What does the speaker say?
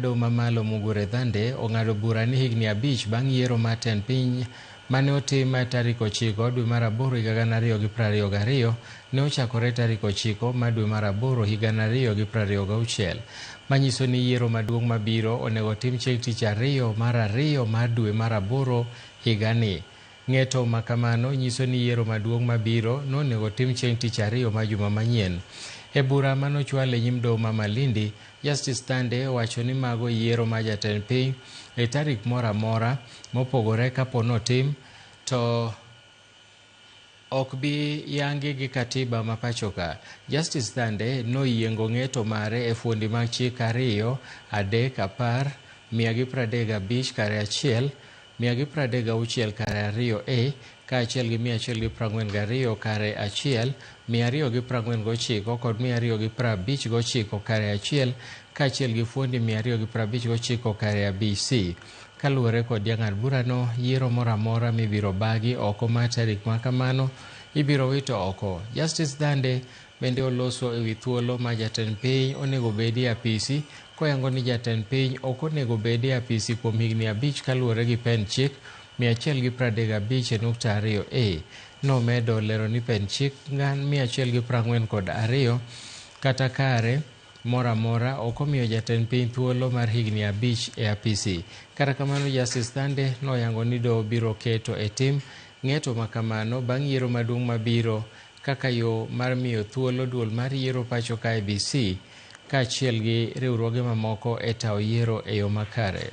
Doho mamalo Mugure Thande ong'ado bura ni higni 5 bang' yiero mar tend piny mane otim tarik 9 dwe mar aboro higa 2022 ne ochakore tarik 9 mar dwe mar aboro higa 2026, manyiso ni yiero maduong' mabiro onego otim chieng' tich ariyo mar ariyo mar dwe mar aboro higani. Ng'eto ma kamano nyiso ni yiero maduong' mabiro nonego otim chieng' tich ariyo mar juma manyien. E bura manochwal e nyim doho ma Malindi, Justice Thande owacho ni mago yiero mar jatend piny e tarik moro amora mopogore kapo notim to ok bi yangi gi katiba ma pachoka. Justice Thande noyiengo ng'eto mare e fuondi mag chik 2, 3, 10, 135 kare 1, 136 kare 2 A, kaachiel gi 142 kare 1, 249 kod 259 kare 1, kaachiel gi fuondi 259 kare ABC. Kaluwore kod jang'ad burano, yiero moro amora mibiro bagi oko mar tarik ma kamano ibiro wito oko. Justice Thande bende oloso ewi thuolo ma jatend piny onego bedi e apisi, koyango ni jatend piny ok onego bedi e apisi kuom higni 5 kaluwore gi pend chik 135.2 A. Nomedo lero ni pend chik 142 kata kare moro amora ok omiyo jatend piny thuolo mar higni 5 e apisi. Kata kamano, Justice Thande noyango ni doho biro keto e tim ng'eto ma kamano bang' yiero maduong' mabiro kaka yo mar miyo thuolo duol mar yiero pacho ka IEBC kaachiel gi riwruoge mamoko e tayo yiero e yo makare.